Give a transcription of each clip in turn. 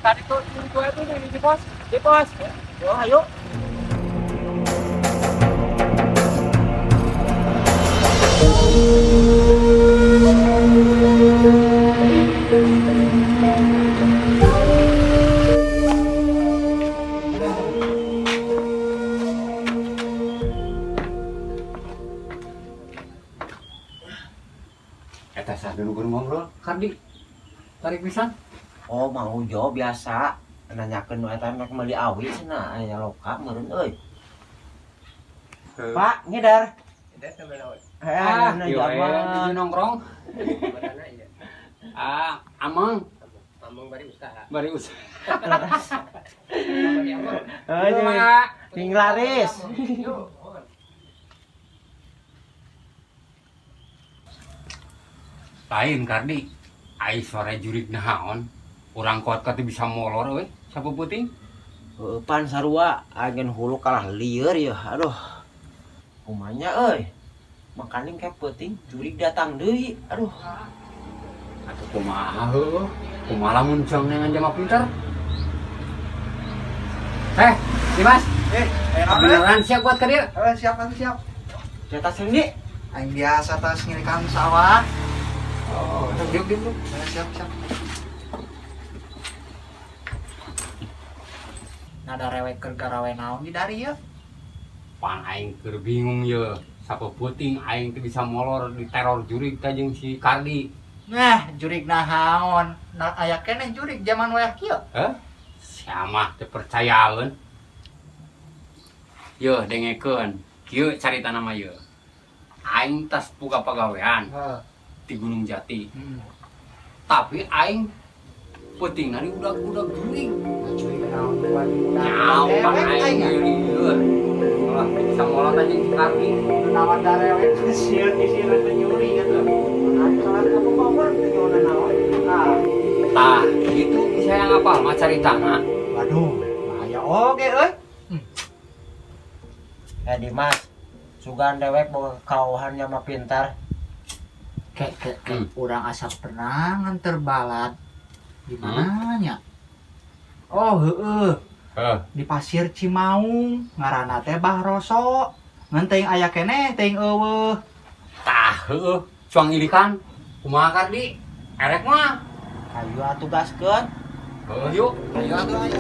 Tadi tuh itu di pos. Di pos. Yo, ayo. Eta sah dulu keur ngobrol, Kardi. Tarik pisan. Oh, Mang Ujo biasa nanyakeun nu eta mek meuli awi cenah aya loka meureun euy. Pak, ngidar. Ah, Eh, ieu nanya we mah. nuju nongkrong. Ah, amang Amang bari usaha. bari usaha. Bari amang. Eh, Pak. Ning laris. Yuk. Lain Kardi. Ai sore jurig naon? Urang kuat kata bisa molor euy, sapuputing. Heueuh pan sarua agen hulu kalah lieur ya. Aduh. Kumanya euy. Makaning kayak peuting jurig datang deui. Aduh. Atuh kumaha heueuh? Kumaha lamun jang neangan jama pinter? Eh, Dimas, Eh, beneran siap buat ka dieu? Siap atuh siap. Jatah sendi. Aing biasa tas ngirikan sawah. Oh, diuk diuk. Diuk. Siap siap. Nada rewek keur garawe naon di dari ya? Pan aing keur bingung ye. Sapuputing aing teu bisa molor di teror jurig teh jeung si Kardi. Nah, jurig nahaon. Nah, aya keneh jurig zaman wayah kieu. Heh? Siamah teu percayaeun. Yeuh dengekeun. Kieu caritana mah yeuh. Aing tas boga pagawean Heeh. di Gunung Jati. Tapi aing peutingna di udag-udag jurig. Jurig naon buat Nyawa dewek aing aing. lieur. Lah bisa molor aja si Kardi. Naon darewek sieun sieun teh jurig atuh. Aing salah ka power teh nyaona naon. Nah, Tah, gitu bisa yang apa mah caritana. waduh, bahaya oge euy. Eh Dimas, sugan dewek boga kauhan mah pintar. Kek kek kek urang asa pernah nganter balad di mananya? Oh, heeh, Heeh. di Pasir Cimaung, ngaranna teh Bah Roso. Ngan teuing aya keneh teuing eueuh. Tah, heueuh, cuang ilikan. Kumaha Kardi? Erek mah. Ayo atuh gaskeun. Heueuh yuk. Ayo atuh ayo.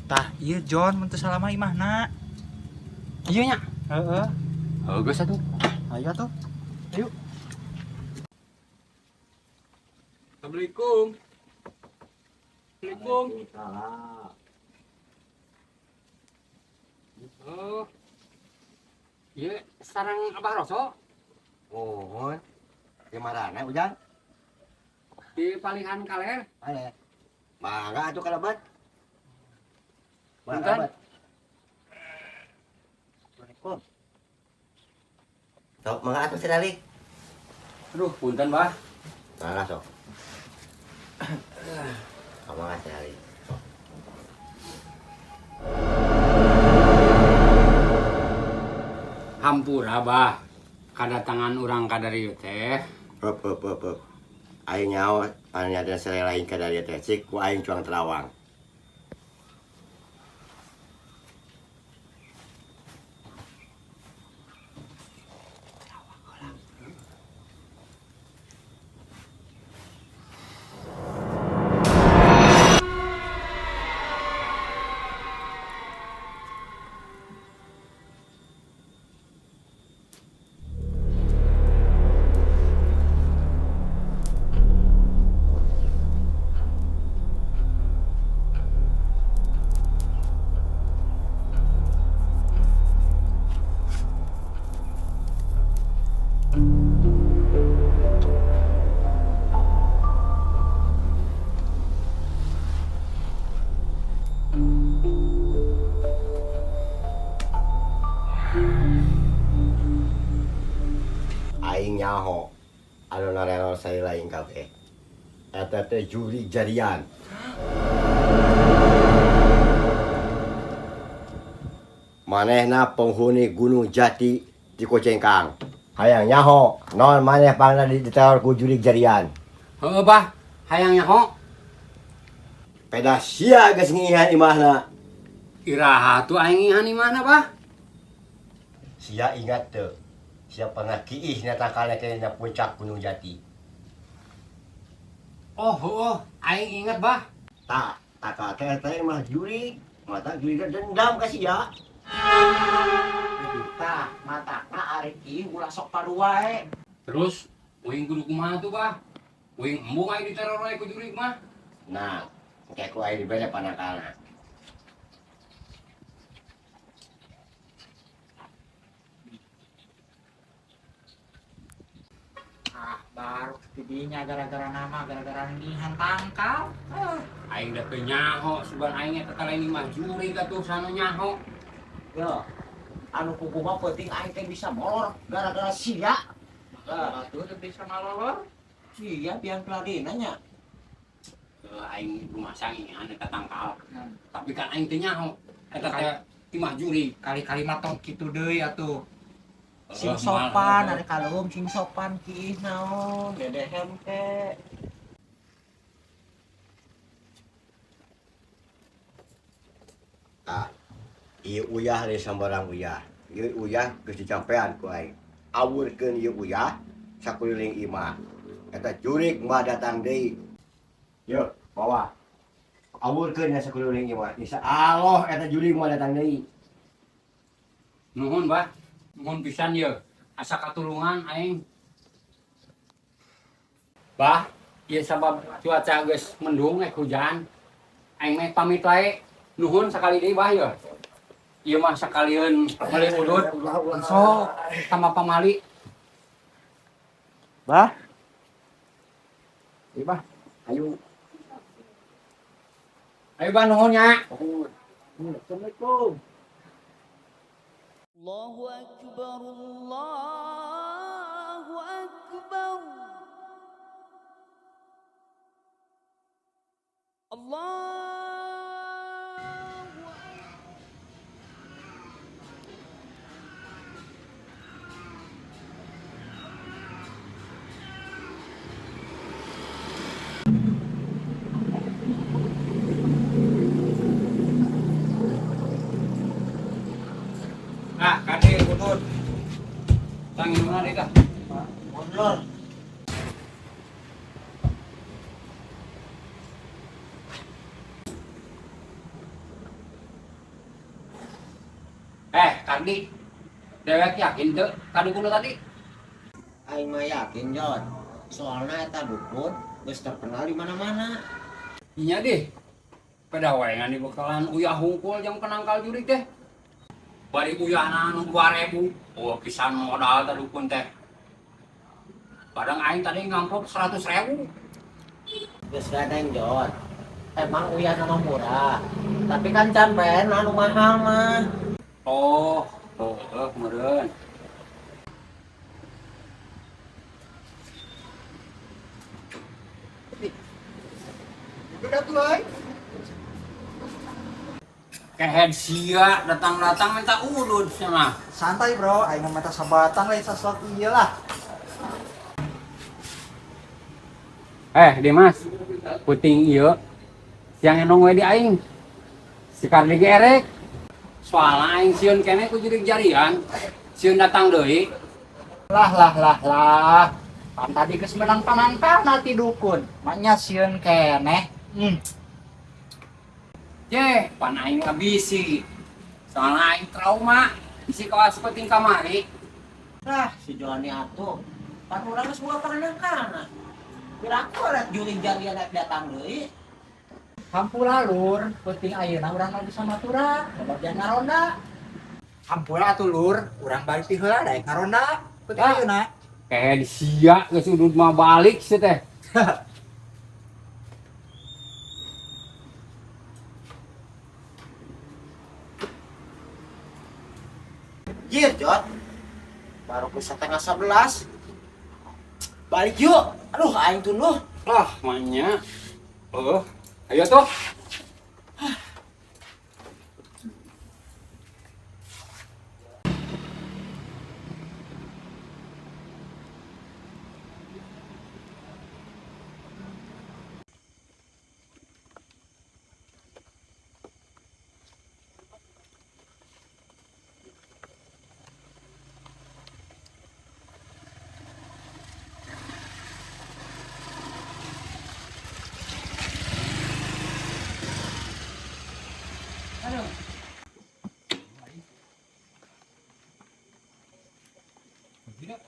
Tah, ieu John mun teu salah mah imahna. Iya nya. Heeh. Heuh geus atuh. Ayo atuh. Ayo. Assalamualaikum. Assalamualaikum. Oh. Iya, sarang Abah Roso Oh, di mana Ujang? di palihan kaler. Ale. Mangga atuh kalabat. Punten. Assalamualaikum. Sok mangga atuh sedalik. Aduh, punten, Bah. Mangga sok. Mangga sedalik. Hampura, Bah. Kadatangan urang ka dieu teh. Heup heup heup heup. Aing nyaho panyadan sele lain ka dieu teh cik ku aing cuang terawang. kabeh. Eta teh jurig jarian. Manehna penghuni Gunung Jati di Kocengkang. Hayang nyaho, naon maneh pangna diteror ku jurig jarian. Heuh bah, hayang nyaho. Peda sia geus ngihan imahna. Iraha tuh aing ngihan imahna bah? Sia ingat teu? Sia pernah kiih na tangkalna ke na puncak Gunung Jati. Oh, heuh, aing ingat bah. Tak, tangkal teh eta mah jurig, mata jurig dendam ka sia. Tah, matakna ari ieu ulah sok padu wae. Terus uing kudu kumaha tuh bah? Uing embung aing diteror wae ku jurig mah. Nah, engke ku aing dibere panangkalna. Ah, baru tidinya gara-gara nama, gara-gara ngihan tangkal. Ah. Aing da teu nyaho, sugan aing eta teh lain mah jurig atuh sanu nyaho. Yo, anu kuku mah penting aing teh bisa molor gara-gara sia. Ah, tuh teu bisa malolor. Sia biang peladina nya. Aing rumah ngihan eta tangkal. Hmm. Tapi kan aing teu nyaho eta teh imah jurig. Kali-kali mah tong kitu deui atuh. Sing sopan ari kalum sing sopan kiih naon dedehem ke. Ah, ieu uyah lain sambarang uyah. Ieu uyah geus dicampean ku aing. Awurkeun ieu uyah sakuliling imah. Eta jurig mah datang deui. Yo, bawa. Awurkeun ya sakuliling imah. Insya Allah eta jurig mah datang deui. Nuhun bah, nuhun pisan ye. Asa katulungan aing. Bah, ieu sabab cuaca geus mendung ek hujan. Aing meh pamit wae. Nuhun sakali deui bah ye. Ieu mah sakalieun meuli udud. Sok tambah pamali. Bah. Ieu bah, ayo. Ayo bah nuhun nya. Assalamualaikum. Allahu Akbar, Allahu Akbar. Allahu Ah, kade udud. Tangin mana deui tah? Molor. Kardi. Dewek yakin teu ka dukun tadi? Aing mah yakin, Jon. Soalna eta dukun geus terkenal di mana-mana. Iya deh. Pada wae ngan dibekalan uyah hungkul jang penangkal jurig teh. Bari uyahna anu 2000. Oh, pisan modal teh dukun teh. Padahal aing tadi ngamplop 100.000. Geus gadeng, Jon. Emang uyah nama murah. Tapi kan can bae anu mahal mah. Oh, oh, meureun. Udah tuh euy. Kehed sia datang-datang minta udud cenah. Santai bro, aing mah minta sabatang lain sasok ieu lah. Dimas, puting ieu siang enong we di aing. Si Kardi ge erek. Soalna aing sieun keneh ku jurig jarian. Sieun datang deui. Lah lah lah lah. Pan tadi geus menang panangkalna ti dukun. Maknya sieun keneh. Ye, pan aing mah bisi. Soalna aing trauma. Bisi kawas penting kamari. Lah, si Joni atuh. Pan urang geus boga panangkalna. Piraku rek jurig jarian rek datang deui. Hampura lur, penting ayeuna urang mah bisa matura, bagian ngaronda. Hampura atuh lur, urang balik ti heula daek ngaronda. Penting Ah. ayeuna. Kehed sia geus udud mah balik sia teh. Jir, Jot. Baru ke 10:30. Balik yuk. Aduh, aing tunduh. Ah, manya. Oh, ayo tuh. Tidak.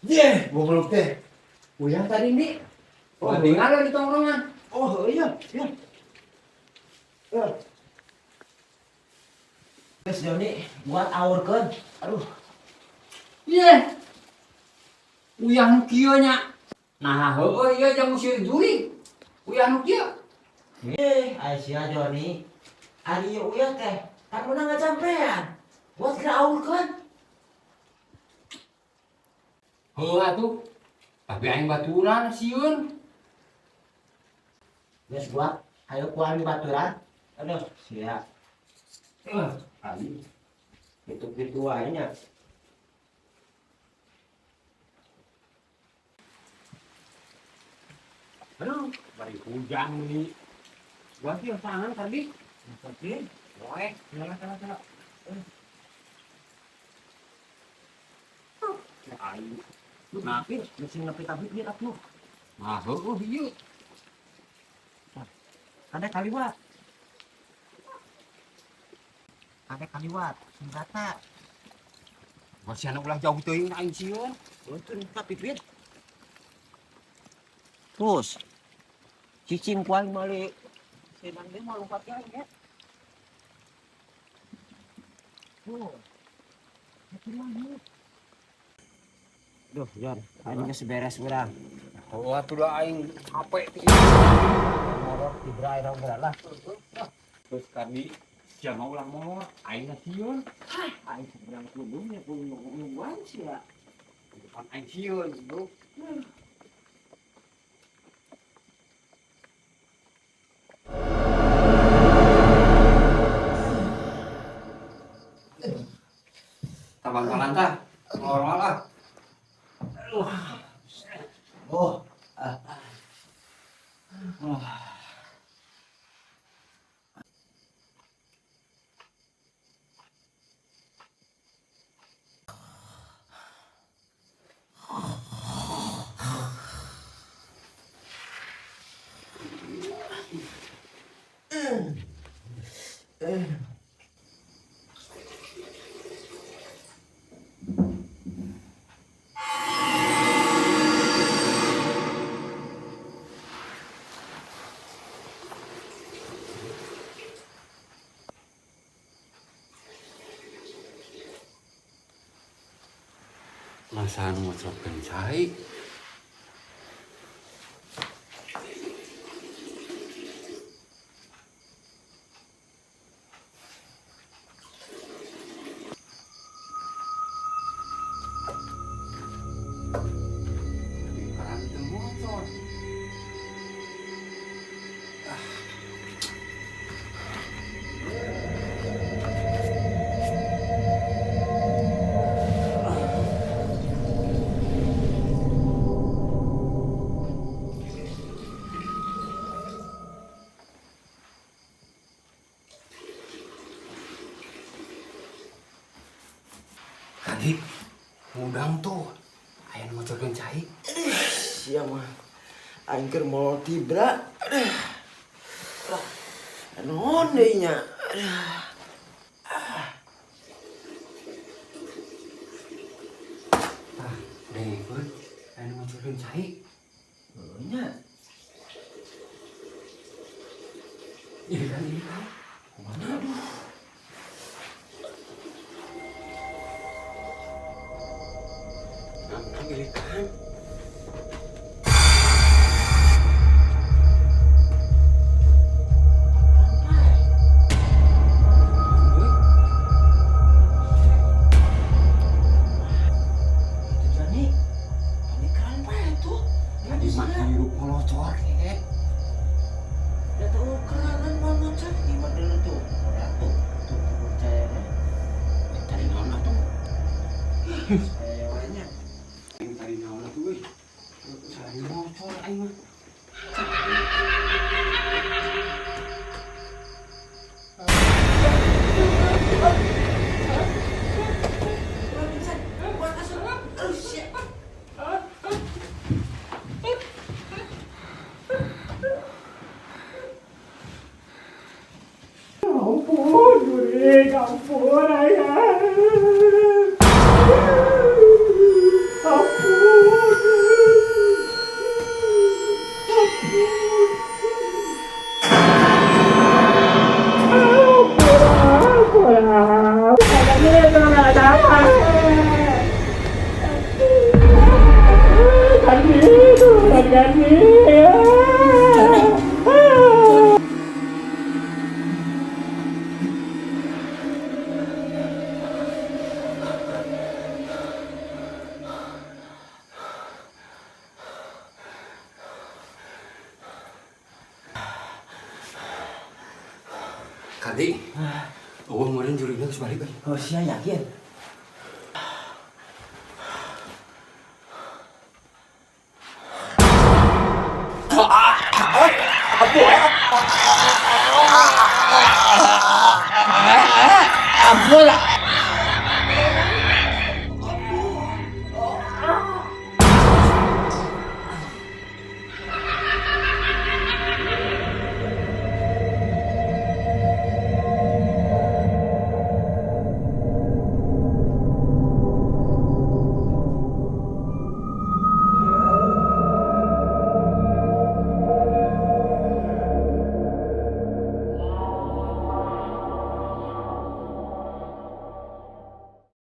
Ye, goblok teh. Uyah tadi nih. Oh, tinggal di tongkrongan. Oh, iya, iya. Eh. Geus Joni, buat aurkeun. Aduh, Iya. Uyah nu kieu nya. Nah, heueuh ieu jang usir jurig. Uyah nu kieu. eh, Aisyah Joni. Ari ieu uyah teh, kan meunang ngajampean. Buat keur aurkeun. Heueuh atuh. Tapi aing baturan sieun. Geus buat, ayo ku aing baturan. Aduh, sia. Eh, aing Gitu-gitu wae nya. Aduh, bari hujan nih. Gua sih tangan tadi. Oke, Woe, salah salah salah. aing. Nah, Mesin nepi tapi ieu atuh. nah heueuh ieu. Ada kaliwat. Ada kaliwat, senjata. Gua sih anak ulah jauh teuing aing sieun. Untung tapi pipit. Terus cicing ku aing mali. Senang deui mah lompat ge aing ya. Tuh. Itu mah Duh, Jon, aing geus beres urang. Heueuh atuh da aing capek teh. Molor tibra air lah. Terus tadi sia mah ulah molor, aing sieun. Aing seberang kudungnya kudu nungguan sia. Depan aing sieun, bro. Tabang tah, normal lah. Oh, ah. Masa nu ngocropkeun cai. Tapi teu ngocor. Tadi ngudang tuh aya nu ngocorkeun cai. Sia mah. Aing keur molor tibra. Aduh. Naon deui nya? Aduh. Tah, dengekeun aya nu ngocorkeun cai. Heuh nya. Iya kan, iya kan. Kumaha aduh. Nah, Molocor ket. Da teu keranan moal maca gimana dulu tuh. Udah tuh, tuh percaya ya. Tadi naon atuh? Saya nya. Aing tadi naon atuh euy. Salah mocor aing mah. Ampun, jurig, ampun ayah. Ampun. Kadi. Oh, meureun jurigna geus balik euy. Oh, sia yakin.